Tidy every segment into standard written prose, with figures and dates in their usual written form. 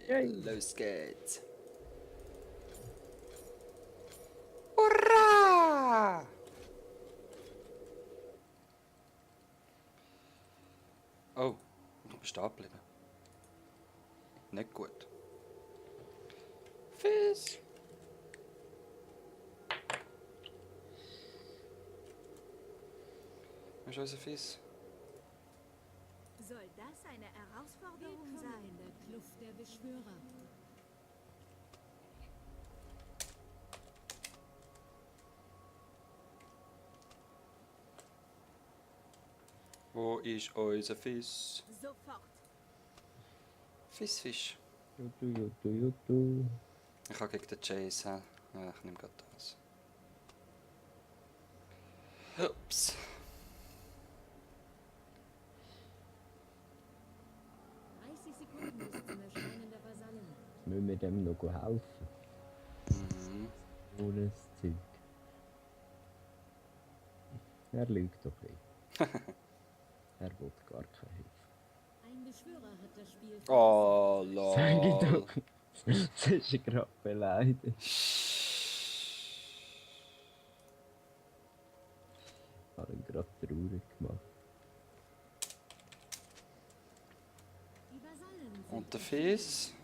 Yay. Los geht's. Hurra! Oh, ich bin stehen geblieben. Nicht gut. Fiss! Wo ist unser Fiss? Soll das eine Herausforderung Willkommen sein? in der Kluft der Beschwörer. Wo ist unser Fiss? Sofort. Fisch. Jutu. Ich habe gegen den Chase, hä? Ja, ich nehme gerade das. Ups. 30 Sekunden bis zum Erscheinen der Vasallen. Müssen wir dem noch helfen? Mhm. Ohne das Zeug. Er lügt doch ein. Er will gar keine Hilfe. Ein Beschwörer hat das Spiel Oh, Sag ich lol. doch. Das ist ja gerade beleidigt. Ich habe ihn gerade traurig gemacht. Die Vasallen sind Und der Fiss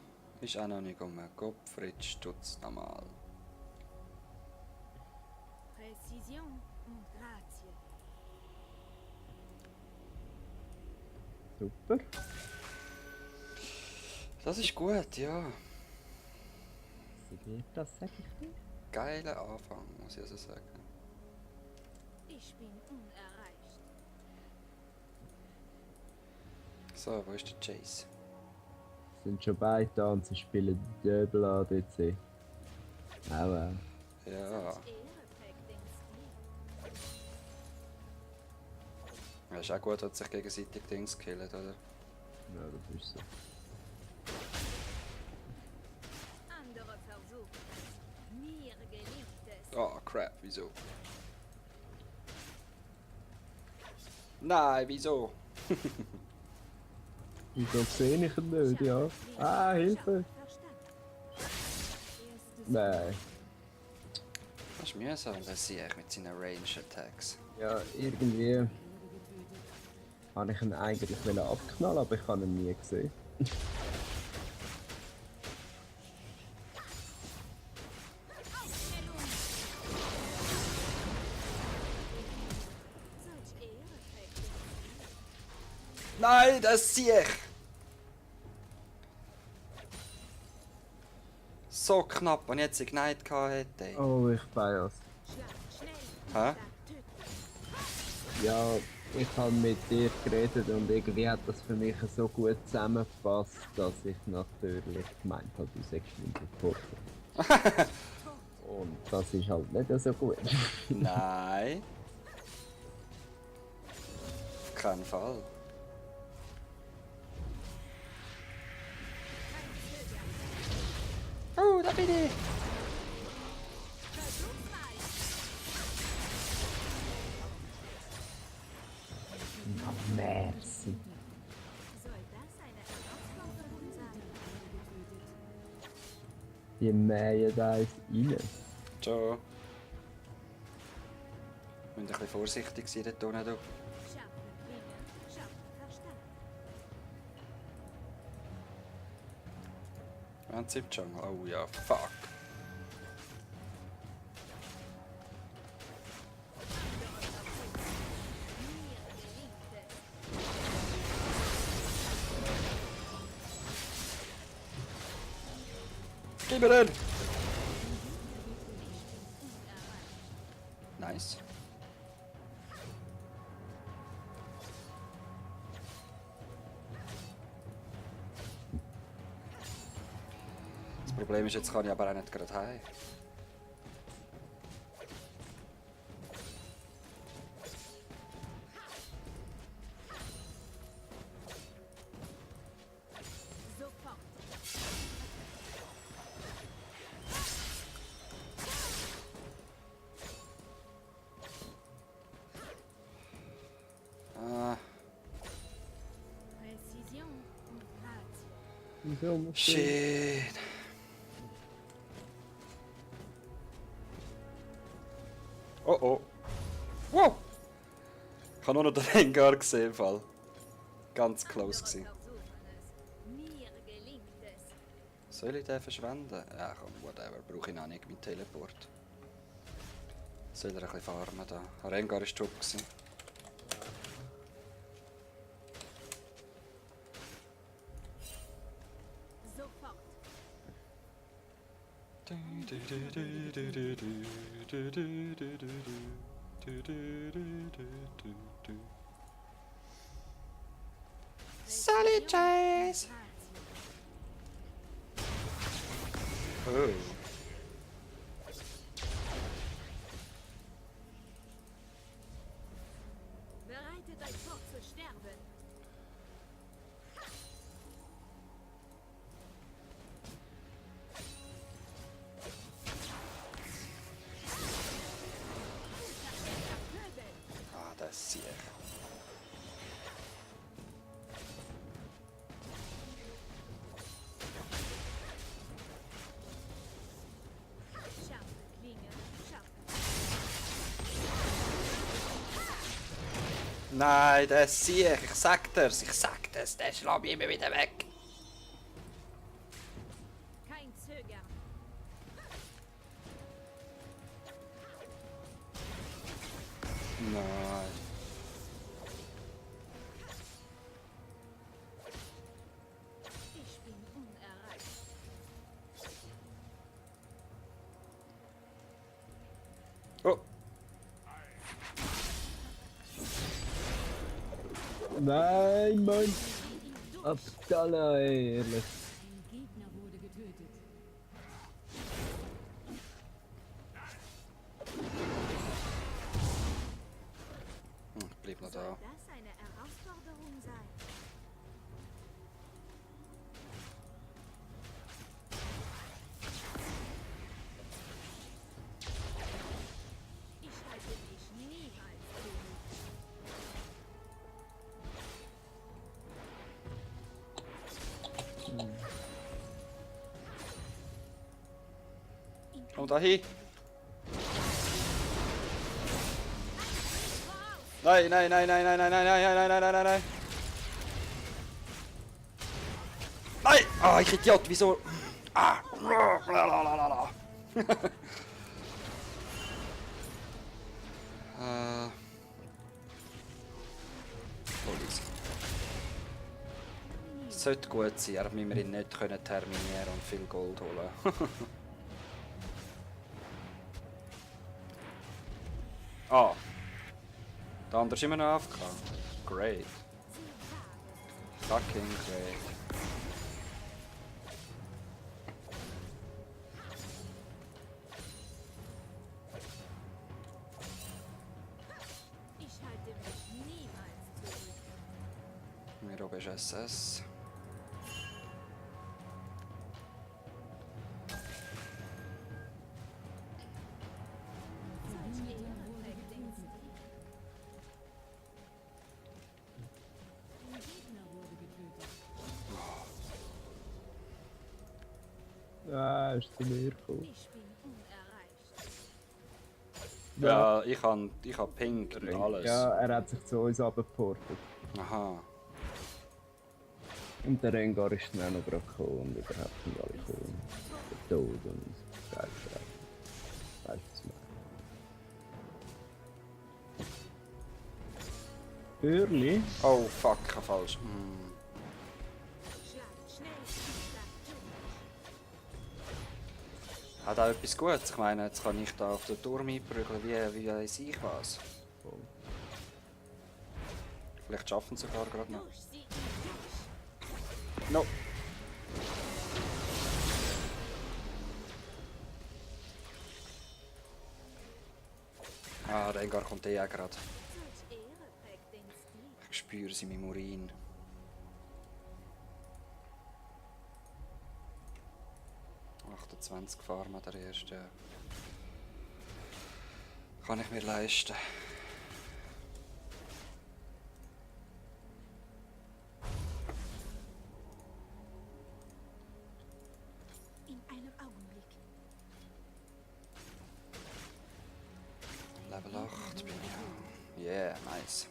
ist auch noch nicht um den Kopf. Fritz tut's nochmal. Präzision und Grazie. Super. Das ist gut, ja. Signiert das, sag ich dir. Geiler Anfang, muss ich also sagen. Ich bin unerreicht. So, wo ist der Chase? Sind schon beide da und sie spielen Döbel ADC. Aua. Ja, Ehre prägt den Stil. ja ist auch gut, dass sich gegenseitig Dings killen, oder? Ja, das ist so. Andere Versuche. Mir gelingt es. Oh, crap, wieso? Nein, wieso? Wieso sehe ich ihn nicht, ja? Ah, Hilfe! Verstanden. erstes Nein. Das ist mühsam, der Sieg mit seinen Range-Attacks. Ja, irgendwie habe ich ihn eigentlich abknallen, aber ich habe ihn nie gesehen. Solch Ehre prägt den Stil. Nein, das Sieg! So knapp, wenn ich jetzt Ignite gehabt hätte. Oh, ich weiß. Schlag schnell. Hä? Schlag tödlich. Ja, ich habe mit dir geredet und irgendwie hat das für mich so gut zusammengepasst, dass ich natürlich gemeint habe, du sagst nicht sofort. Und das ist halt nicht so gut. Nein. Auf keinen Fall. Oh, da bin ich! Versuchsweise. Merci. Soll das eine Herausforderung sein? Die mähen da eins rein. Ciao. Wir müssen ein bisschen vorsichtig sein dort unten. Du. Scharfe Klinge, scharfer Verstand. Wir haben sie im Jungle. Oh ja, fuck. Mir gelingt es. Gib mir den! Nice. Das Problem ist, jetzt kann ich aber auch nicht gerade heim. Sofort. Ah, Präzision und Grazie. Wieso musst du? Shit. Oh oh. Wow! Ich habe nur noch den Rengar gesehen, im Fall. Ganz close gewesen. Versuchen es. Mir gelingt es. Soll ich den verschwenden? Ja komm, whatever. Brauche ich noch nicht mit Teleport. Soll er ein bisschen farmen da? Rengar war top gewesen. Sofort. Sally Chase! Oh. Bereitet euch vor zu sterben. Ah, das ist sicher. Scharfe Klinge, scharfe. Nein, das ist sicher. Ich sag dir's, der schlägt mich immer wieder weg. Kein Zögern. Nein. Ich bin unerreicht. Oh. Nein, Mann! Abdallah, ey, ehrlich. Ein Gegner wurde getötet. Bleib noch Soll da. das eine Herausforderung sein? Ich halte mich niemals zurück. Komm da hin. Nein, nein, nein, nein, nein, nein, nein, nein, nein, nein, nein, nein, nein. Nein! Ah, ich Idiot, wieso? Ah! Lalalala. Es sollte gut sein, aber wir ihn nicht können terminieren und viel Gold holen. Ah. Der andere ist immer noch AFK. Great. Fucking great. Ich halte mich niemals zurück. Mir oben ist SS. Solch Ehrenrecht ins Ein Gegner wurde getötet. Ah, ist zu mir gekommen. Ich bin unerreicht. Ja, ich hab Pink und alles. Ja, er hat sich zu uns abgeportet. Aha. Und der Rengar ist dann auch noch gerade gekommen und überhaupt nicht alle gekommen. Der Tod und der Scheiße. Weißt du, was ich meine? Hörli? Oh fuck, ich hab falsch. Schlag schnell, schlag durch. Hat auch etwas Gutes. Ich meine, jetzt kann ich da auf den Turm einprügeln, wie weiss ich was. Voll. Vielleicht schaffen sie sogar gerade noch. Durch sie durch. No. Ah, der Engar kommt eh auch gerade. Solch Ehre prägt den Stil. Ich spüre sie in meinem Urin. Gefahren der erste. Kann ich mir leisten. Level 8 bin ich. Yeah, nice.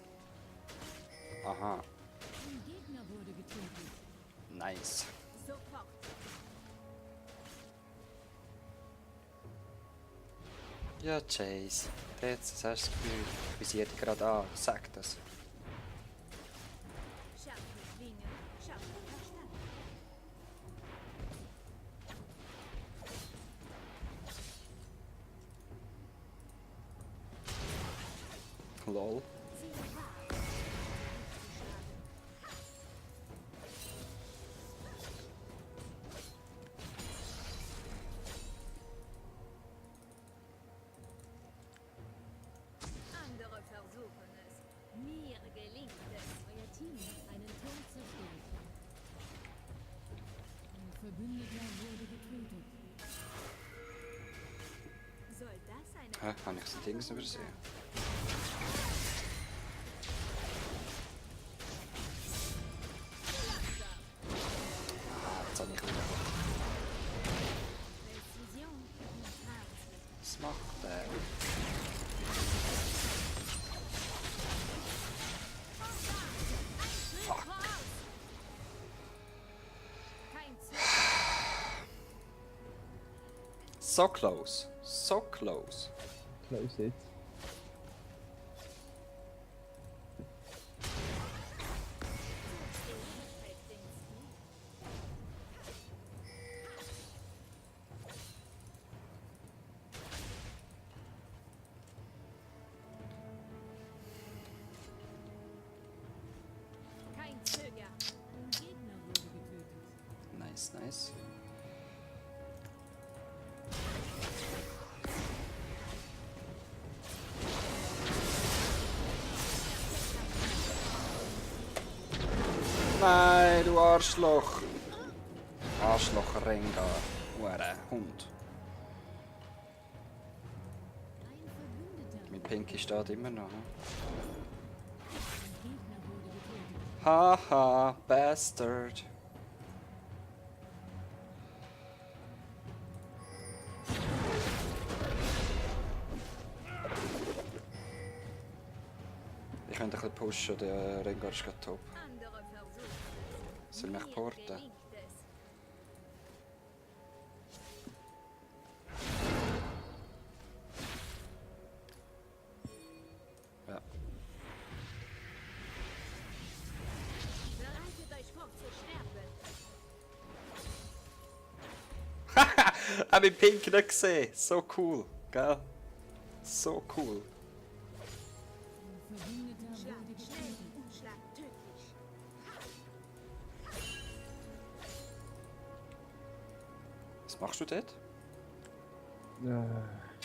Aha, Ein Gegner wurde getötet. nice. Sofort. Ja, Chase. Jetzt hast du das Gefühl, ich visiere dich gerade an. Sag das. Scharfe Klinge, scharfer Verstand. Lol. Ziel wahr. Andere versuchen es. Mir gelingt es. Euer Team hat einen Turm zerstört. Ein Verbündeter wurde getötet. Soll das eine Hä? Habe ich das Ding übersehen? Ah, jetzt habe ich wieder. Präzision und Herzlich? Was macht der? Fuck. Kein Zug. So close. So close. Close it. Trägt den Stil. Kein Zögern. Ein Gegner wurde getötet. Nice, nice. Nein, du Arschloch! Arschloch Rengar. Hure Hund. Ein Verbündeter. Mein Pinky steht immer noch. Ein Gegner wurde getötet. Haha, Bastard. Ich könnte ein bisschen pushen, der Rengar ist gerade top. Andere versuchen es. Soll ich mich Mir porten? gelingt es. Ja. Bereitet euch vor zu sterben. Habe ich Pink nicht gesehen. So cool, gell? So cool. Ein Verbündeter wurde Schlag schnell getötet. und schlag tödlich. Was machst du dort?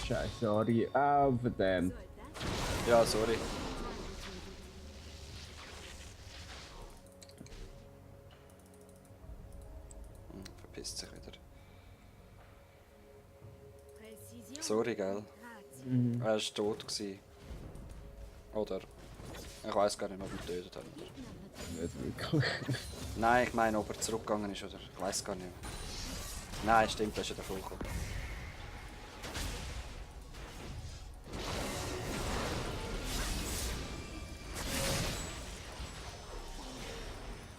Scheiße, sorry. Oh, verdammt. Soll das Ja, sorry. Verpisst sich wieder. Präzision Sorry, gell? und Herzlich? Er war tot. Gewesen. Oder? Ich weiß gar nicht, ob wir ihn getötet haben. Oder? Nicht wirklich. Nein, ich meine, ob er zurückgegangen ist, oder? Ich weiß gar nicht mehr. Nein, stimmt, das ist ja davor gekommen.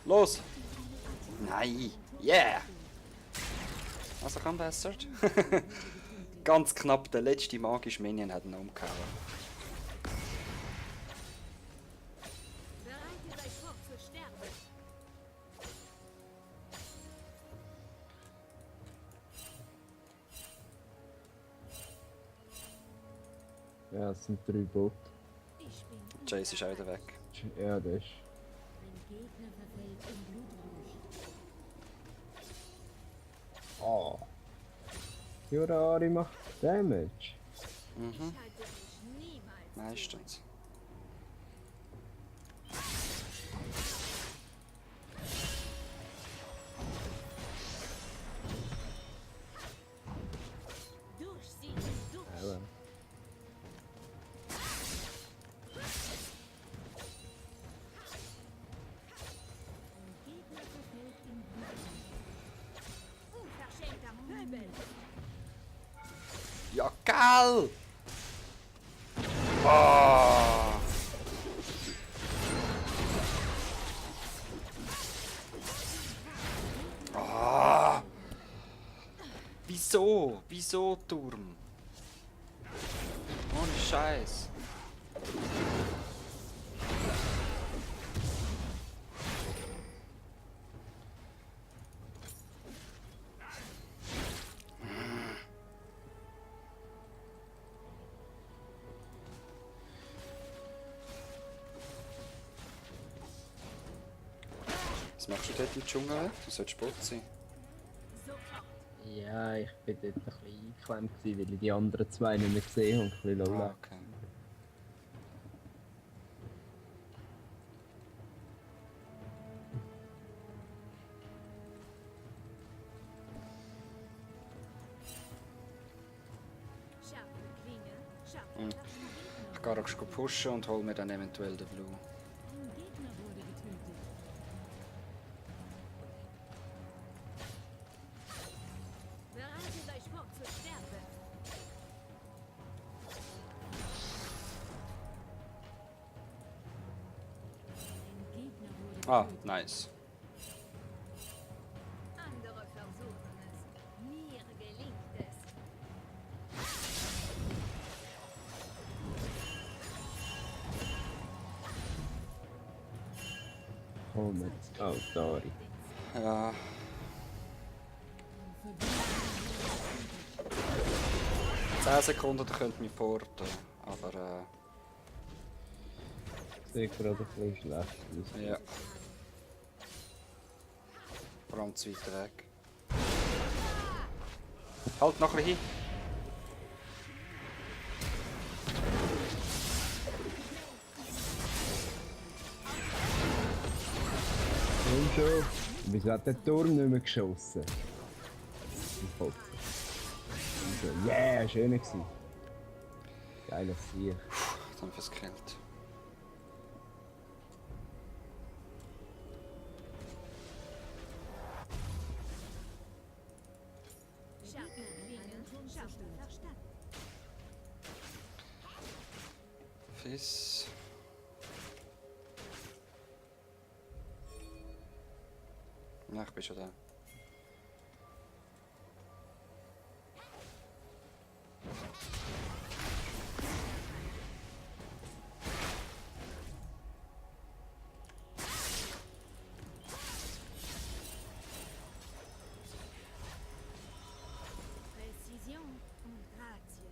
Los! Nein! Yeah! Also komm, Bastard. Ganz knapp, der letzte magische Minion hat ihn umgehauen. Bereitet euch vor zu sterben. Ja, es sind 3 Bote. Ich bin Chase ist auch wieder weg. Ja, das ist. Ein Gegner verfällt in Blutrausch. Oh. Jurari macht Damage. Mhm, Ich halte mich niemals meistens. durch sie durch. Aber. Ein Gegner verfällt in Blutrausch. Unverschämter Pöbel. Ja, geil! Oh. Ah. Wieso? Wieso, Turm? Ohne Scheiß. Was machst du dort im Dschungel? Du solltest Sport sein. Ja, ich bin dort ein bisschen eingeklemmt, gewesen, weil ich die anderen zwei nicht mehr gesehen habe. Ein bisschen Ah, low. okay. Scharfe Klinge, scharfe Hm. Taschen. Ich gehe auch pushen und hol mir dann eventuell den Blue. Ein Gegner wurde getötet. Bereitet euch vor zur Stärke. Ein Gegner wurde Ah, getötet. nice. Andere versuchen es. Mir gelingt es. Komm jetzt. Oh, sorry. Ja. 10 Sekunden, dann könnt ihr mich porten. Aber Sieht gerade ein bisschen schlecht aus. ja. Vor allem zu weit weg. Halt noch ein bisschen hin. Komm schon. Wieso hat der Turm nicht mehr geschossen? Ich hoffe. Komm schon. Yeah, schön gewesen. Geiler Sieg. Dann fürs Geld. Scharfe Klinge, scharfe Verstand. Fiss. Ja, ich bin schon da. Präzision und Grazie.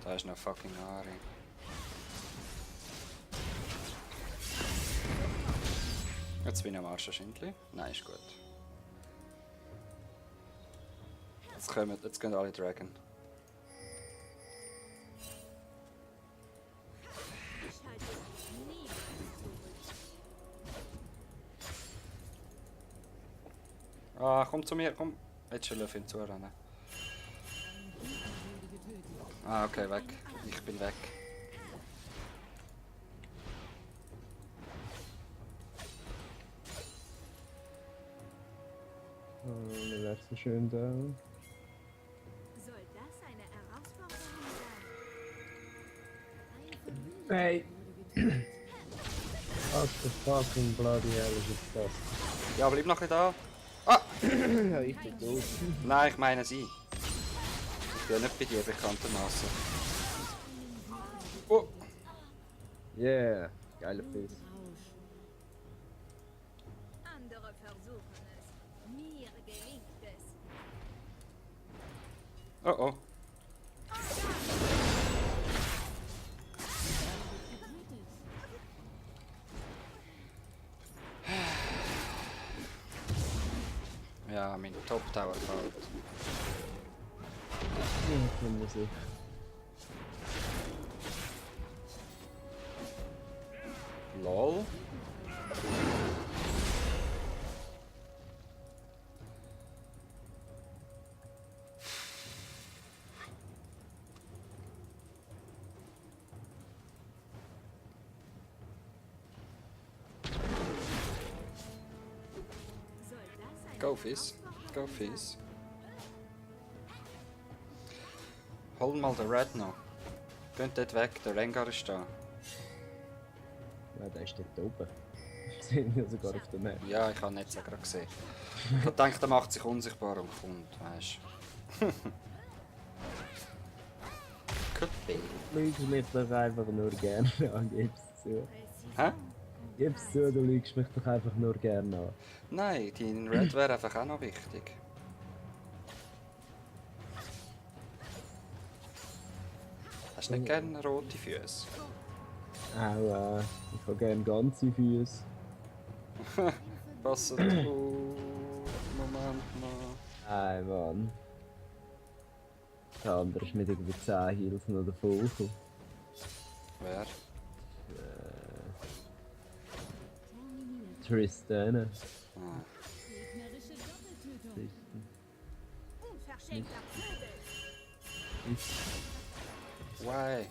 Da ist noch fucking Ari. Jetzt bin ich am Arsch ein Schindli. Nein, ist gut. Jetzt gehen alle Dragon. Ich halte niemals zurück. Ah, komm zu mir, komm. Jetzt schon ihn zurennen. Ah, okay, weg. Ich bin weg. Oh, mir wär's so schön da. Soll das eine Herausforderung sein? Hey! What the fucking bloody hell is it das? Ja, bleib noch ein bisschen da. Ja, ich bin tot. Nein, ich meine sie. Ich bin ja nicht bei dir bekanntermaßen. Oh, Yeah, geiler Piss. Andere versuchen es. Mir gelingt es. oh, oh. Ja, mein Top Tower fällt. Ja, von Musik. LOL. Soll das eine Go Fizz. Herausforderung Go sein? Fizz. Hol mal den Red noch. Geht dort weg, der Rengar ist da. Ja, der ist dort oben. Ich sehe ihn ja sogar auf der Map. Ja, ich habe nicht so gerade gesehen. Ich hab gedacht, er macht sich unsichtbar und kommt, weißt du. Could be. Du lügst mich doch einfach nur gerne an, gib's zu. Hä? Gib's zu, du lügst mich doch einfach nur gerne an. Nein, dein Red wäre einfach auch noch wichtig. Hast du nicht gerne rote Füße? Auch, ich habe gerne ganze Füße. Pass auf, Moment mal. Nein, Mann. Der andere ist mit irgendwie 10 Heals noch davon gekommen. Wer? Tristana. Ah. Gegnerische Doppeltötung. Unverschämter Vögel. Why?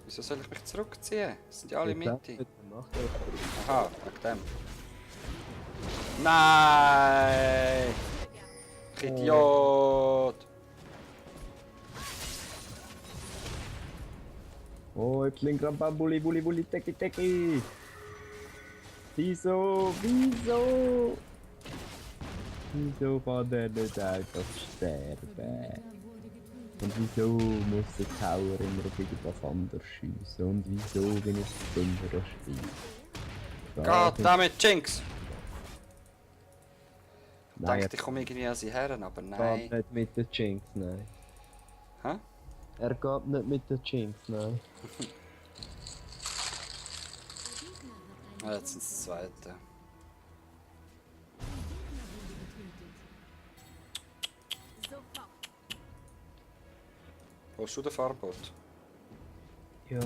Wieso soll ich mich zurückziehen? Es sind ja alle Mitte. Aha, wegen dem. Nein! Ich Idiot! Oh, ich klinge gerade beim Bulli, Bulli, Bulli, Teki, Teki. Wieso? Wieso? Wieso kann der nicht einfach sterben? Und wieso muss der Tower immer auf irgendwas anderes schiessen? Und wieso bin ich dümmer das Spiel? Goddammit, Jinx! Ich Nein, dachte, ich komme irgendwie an sie her, aber er nein. geht nicht mit der Jinx, nein. Hä? Er geht nicht mit der Jinx, nein. Ah, jetzt sind das zweite. Sofort. Wo hast du den Farbot? Ja.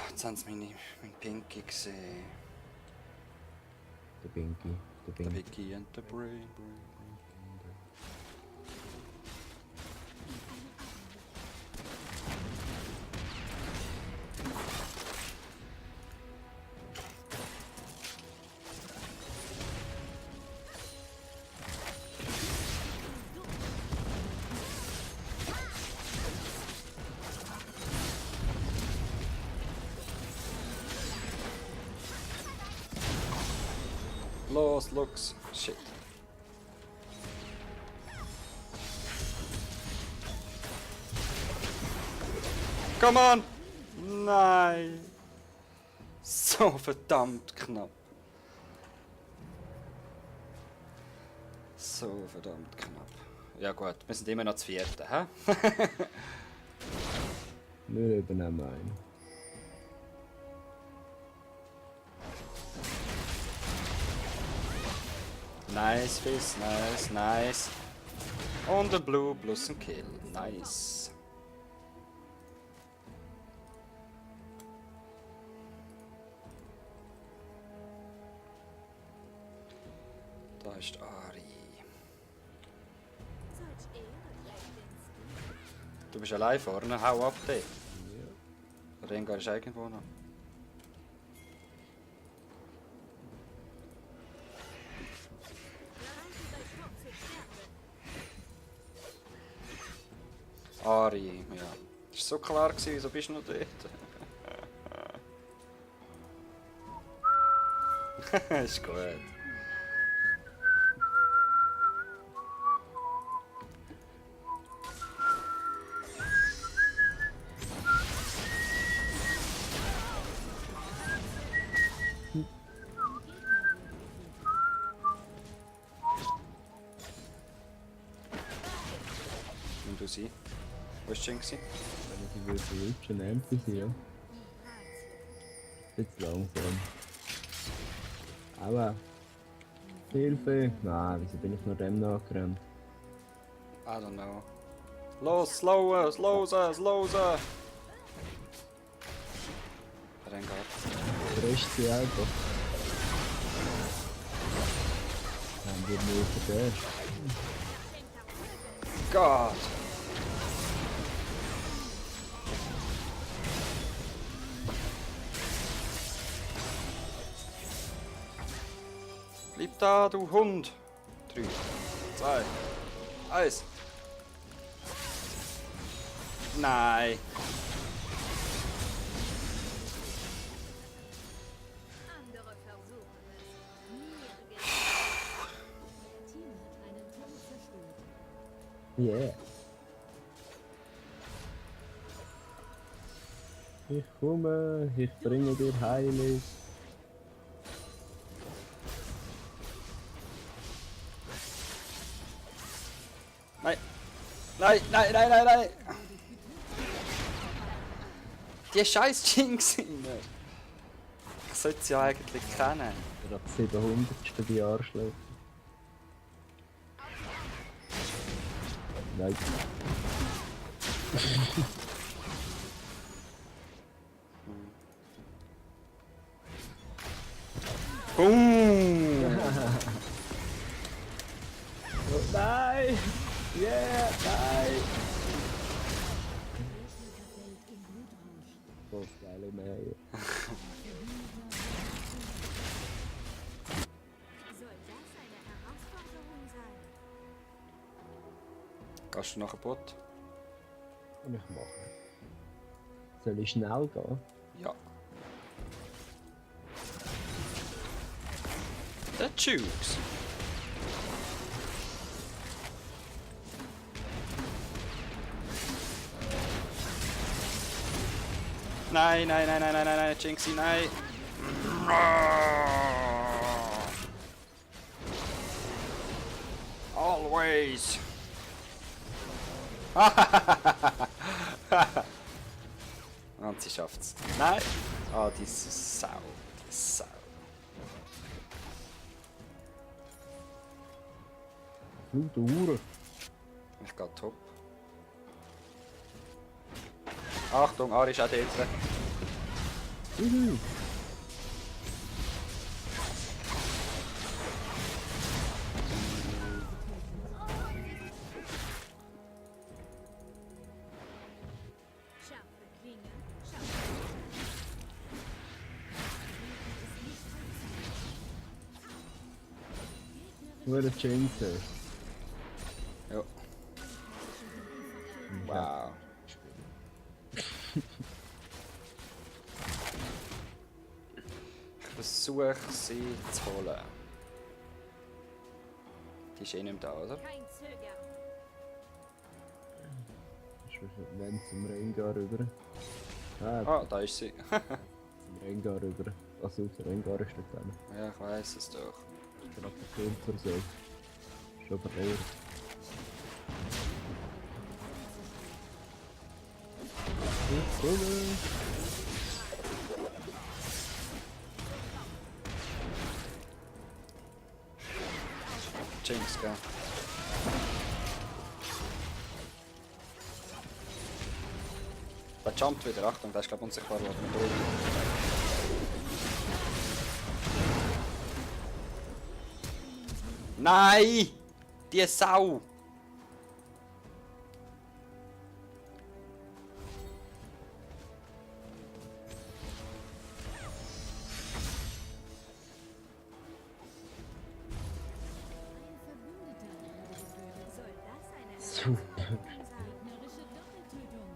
Jetzt haben sie mein Pinky gesehen. Der Binky, der Der Binky. Vicky and the Brain. Los, Lux. Shit. Come on! Nein! So verdammt knapp. So verdammt knapp. Ja gut, wir sind immer noch zu vierten, hä? Wir übernehmen einen. Nice, Fizz, nice, nice. Und der Blue plus ein Kill. Nice. Da ist Ari. Solch Ehre trägt Du bist allein vorne, hau ab dort. Der Rengar ist irgendwo noch. Ari, ja. Das war so klar, wieso bist du noch dort? Ist gut. Und du sie? Wo ist Jinxie? Wenn ich sie will verwischen, nimmt sie sie, ja. Jetzt langsam. Aua. Hilfe! Nein, wieso bin ich nur dem nachgerannt? I don't know. Los, slower, slower, slower! Rengar. Frischt sie einfach. Haben wir nur vergessen. Gott! Bleib da, du Hund! 3, 2, 1. Nein! Andere versuchen es. Mir gelingt Team hat einen Turm zerstört. Yeah. Ich komme, ich bringe dir Heilig. Nein! Nein, nein, nein, nein, nein! Die scheiß Jinx! Ich sollte sie ja eigentlich kennen. Oder das 700. die Arschlöcher. Nein. Boom! Oh, nein! Yeah, nein! Das geile Mähe. Soll das eine Herausforderung sein? Gehst du nach Bot? Und ich mache. Soll ich schnell gehen? Ja. The Jukes. Nein, nein, nein, nein, nein, nein, nein, Jinxie, nein. Always. Und sie schafft's. Nein. Ah, diese Sau. Die Sau. Flut Uhr. Ich gehe top. Achtung, Ari ist auch dort. Juhu. Scharfe Klinge, scharfe Nur der Jinx. Ja. Wow. Ich versuche sie zu holen. Die ist eh nicht mehr da, oder? kein Zögern. Wenn zum Rengar rüber. Ah, Ah, da ist sie. zum Rengar rüber. Also der Rengar ist dort drin. Ja, ich weiß es doch. Gerade der Künstler so. Schon verloren. Ich komme. Jinx, gell? Der jumpt wieder, Achtung, der ist glaube ich unsichtbar geworden. Nein! Die Sau! Soll das eine Super. Herausforderung sein? Gegnerische Doppeltötung.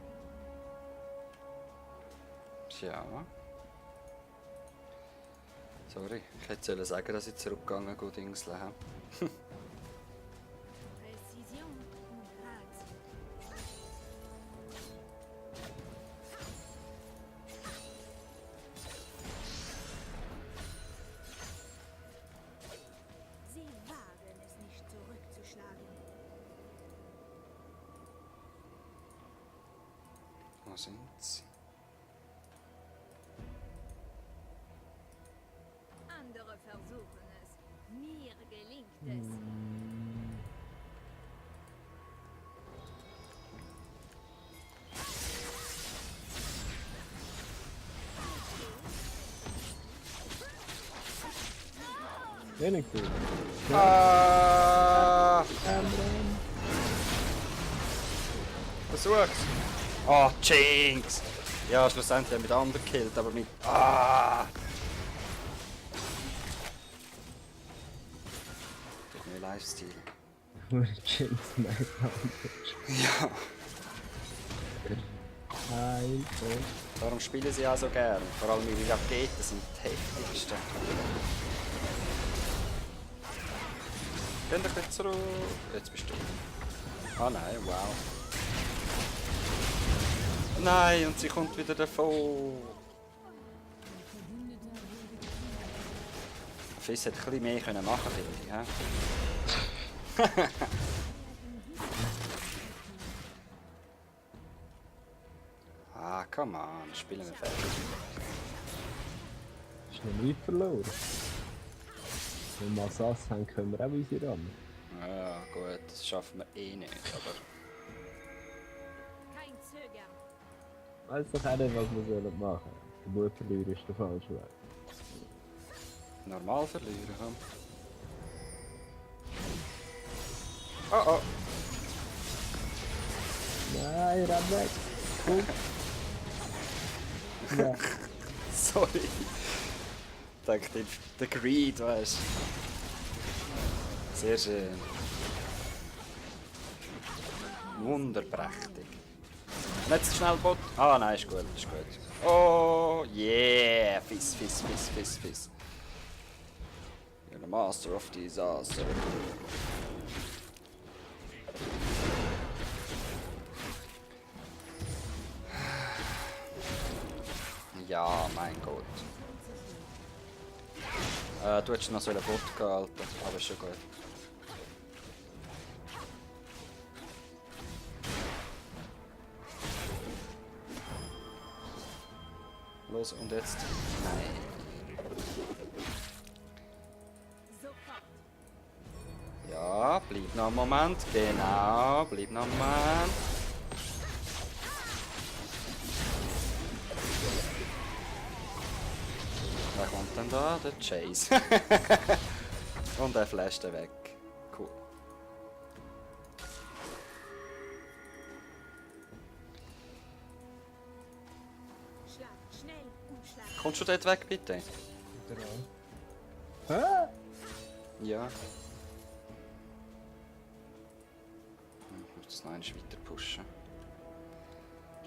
Tja. Sorry, ich hätte sollen sagen, dass ich zurückgegangen bin, Dingsle. Präzision und Grazie. Sie wagen es nicht zurückzuschlagen. Wo sind sie? Andere versuchen es. Mir gelingt es. Wenig gut. Ah! Versuch's! Oh, Jinx! Ja, schlussendlich haben wir den anderen gekillt, aber mit. Ah! Lifestyle. Jinx Mega. Ja, Alter. darum spielen sie auch so gern. Vor allem ihre Raketen sind die heftigsten. Geh doch jetzt zurück. Jetzt bist du. Ah nein, wow. Nein, und sie kommt wieder davon. Fizz hätte ein bisschen mehr können machen, finde ich. Ja? Ah, come on, spielen wir fertig. Ist noch nie verloren. Wenn wir Assass haben, können wir auch unsere ran. Ja, gut, das schaffen wir eh nicht, aber... Kein Zögern. Weiß doch auch nicht, was wir machen sollen. Der Mut verlieren ist der falsche Weg. Normal verlieren, hm? Oh oh! Nein, renn weg! Komm! Ja. Sorry. Ich dachte, der Greed, weißt du. Sehr schön. Wunderprächtig. Nicht zu schnell Bot. Ah nein, ist gut, ist gut. Oh, yeah! Fizz, Fizz, Fizz, Fizz, Fizz. You're the master of disaster. Ja, mein Gott. Du hättest noch so einen Bot gehen, Alter. Aber ist schon gut. Los, und jetzt? Nein. Sofort. Ja, bleib noch einen Moment. Genau, bleib noch einen Moment. Wer kommt denn da? Der Chase. Und er flasht ihn weg. Cool. Schlag. Schnell. Umschlag. Kommst du dort weg, bitte? Hä? Ja. Ich muss das noch eins weiter pushen.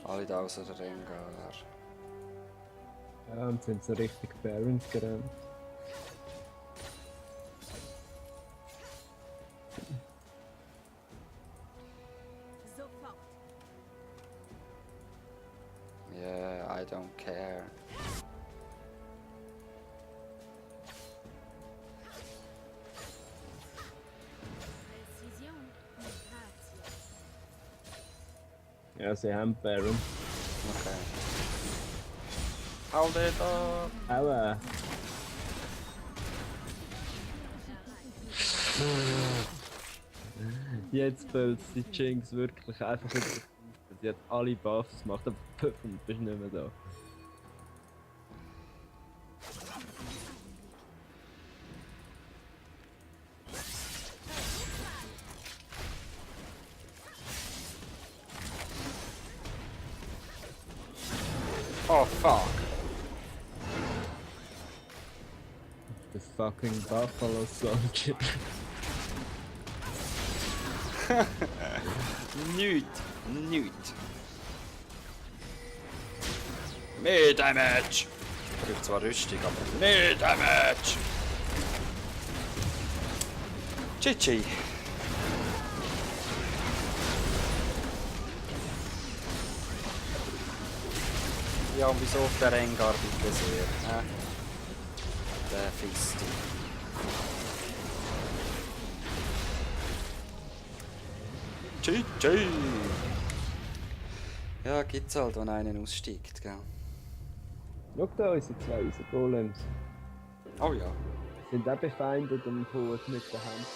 Alle da außer der Rengar. Ja, und sind so richtig Barons gerannt. Sofort. Yeah, I don't care. Präzision und Ratio. Ja, sie haben Baron. Okay. Hau den da! Aua! Jetzt fällt die Jinx wirklich einfach über den Haufen. Sie hat alle Buffs gemacht, aber püff, und du bist nicht mehr da. Oh fuck! The fucking Buffalo Soldier. Nichts! Nichts! Mehr Damage! Ich brauche zwar Rüstung, aber mehr Damage! GG! Ja, und wieso auf der Rengar bitte sehr? Der Fisti. GG! Ja, gibt's halt, wenn einer aussteigt, gell? Schau da, unsere zwei, unsere Golems. Oh ja. Sind auch befeindet und hauen mit der Hand.